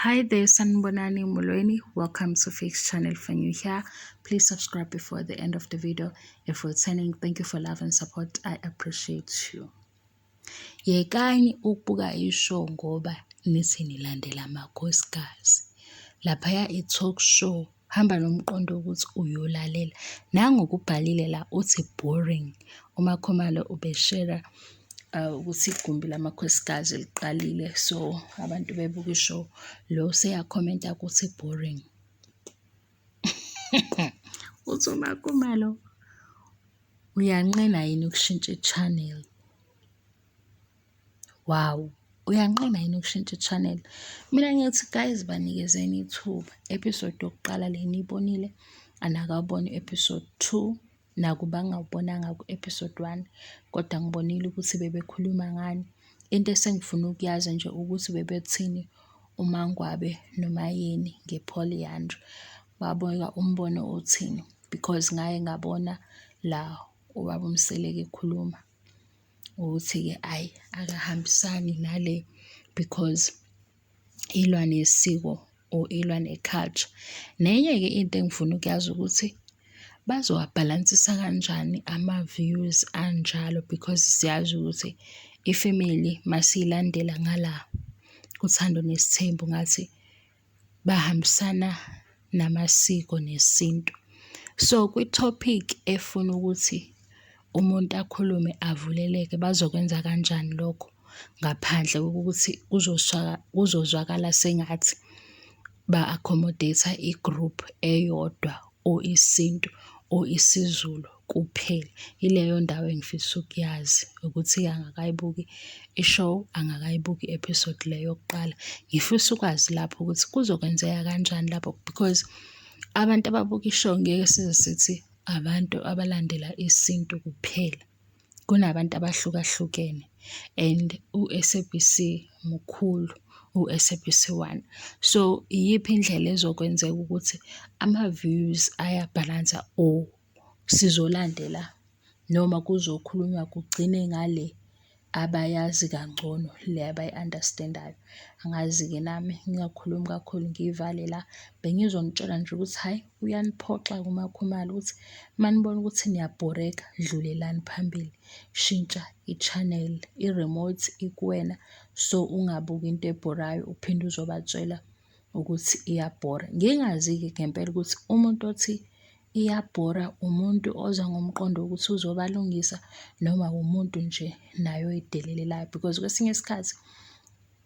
Hi there, Sanibonani Molweni. Welcome to Fix Channel. If you're new here, please subscribe before the end of the video. If returning, thank you for love and support. I appreciate you. Yekani ukubuka i-show ngoba nithi nilandela amakhosikazi. Laphaya i-talk show, hamba nomqondo wokuthi uyolalela. Nangu ukubhalile la uthi boring. UMakhumalo ubeshera ukuthi igumbi lamakhosikazi liqalile, so abantu bebuka i-show, lo useyakhomenta ukuthi boring. Uthi uMakhumalo uyanqena yini ukushintsha i-channel? Wow, uyanqena yini ukushintsha i-channel? Mina ngithi guys, banikezeni ithuba. Episode yokuqala le niyibonile, anakawuboni episode 2. Nakuba ngingawubonanga ku-episode 1, kodwa ngibonile ukuthi bebekhuluma ngani. Into esengifuna ukuyazi nje ukuthi bebethini uMangwabe noMayeni nge-polyandry. Babeka umbono othini, because ngaye ngabona la ubaba uMseleku ekhuluma ukuthi-ke ayi, akahambisani nale because ilwa nesiko or ilwa ne-culture. Nenye-ke into engifuna ukuyazi ukuthi bazowabhalansisa kanjani ama-views anjalo, because siyazi ukuthi ifemeli masiyilandela ngala Uthando Nesithembu ngathi bahambisana namasiko nesintu. So kwi-topic efuna ukuthi umuntu akhulume avuleleke, bazokwenza kanjani lokho ngaphandle kokuthi kuzozwakala sengathi ba-accommodate-a i-group eyodwa or isintu or isiZulu kuphela? Ileyo ndawo engifisa ukuyazi ukuthi angakayibuki i-show, angakayibuki i-episode le yokuqala. Ngifisa ukwazi lapho ukuthi kuzokwenzeka kanjani lapho, because abantu ababuka i-show ngeke size sithi abantu abalandela isintu kuphela. Kunabantu abahlukahlukene and u-SABC mukhulu, u-SABC 1. So iyiphi indlela ezokwenzeka ukuthi ama-views ayabhalansa, or sizolandela noma kuzokhulunywa kugcine ngale abayazi kangcono, le abayi-understand-ayo? Angazi-ke nami, ngingakhulumi kakhulu, ngiyivale la. Bengizonitshela nje ukuthi hhayi, uyaniphoxa uMakhumalo ukuthi manibona ukuthi niyabhoreka, dlulelani phambili, shintsha i-channel, i-remote ikuwena, so ungabuki into ebhorayo uphinde uzobatshela ukuthi iyabhora. Ngingazi-ke ngempela ukuthi umuntu othi iyabhora umuntu oza ngomqondo wokuthi uzobalungisa noma umuntu nje naye oyidelelelayo, because kwesinye isikhathi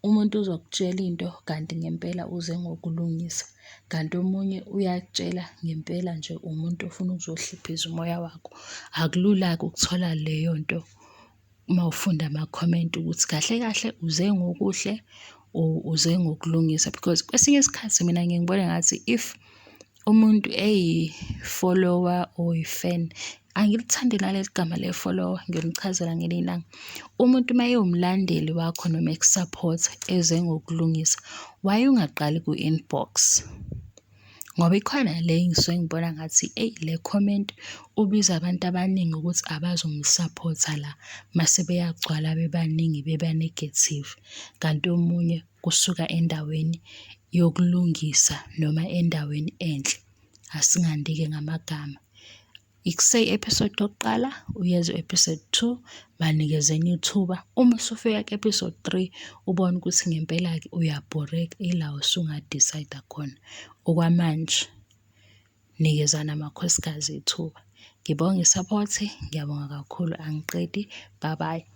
umuntu uzokutshela into kanti ngempela uze ngokulungisa, kanti omunye uyakutshela ngempela nje umuntu ofuna ukuzohliphiza umoya wakho. Akulula-ke ukuthola leyo nto uma ufunda ama-comment ukuthi kahle kahle uze ngokuhle or uze ngokulungisa, because kwesinye isikhathi mina ngiye ngibone ngathi if umuntu eyi-follower or i-fan, angilithandi naleli gama le-follower, ngiyonichazela ngelinye ilanga. Umuntu uma ewumlandeli wakho noma eku-support-a eze ngokulungisa, why ungaqali ku-inbox? Ngoba ikhona le engisuke ngibona ngathi eyi, le comment ubiza abantu abaningi ukuthi abazomsaphotha la, mase beyagcwala bebaningi beba-negative, kanti omunye kusuka endaweni yokulungisa noma endaweni enhle. Asingandi-ke ngamagama. Ikuse-episode yokuqala uyezwa episode 2, banikezeni ithuba. Uma usufika ku-episode 3 ubone ukuthi ngempela-ke uyabhoreka, ila usunga-decide khona. Okwamanje nikezana amakhosikazi ithuba. Ngibonge i-support, ngiyabonga kakhulu, angiqedi. Bye bye.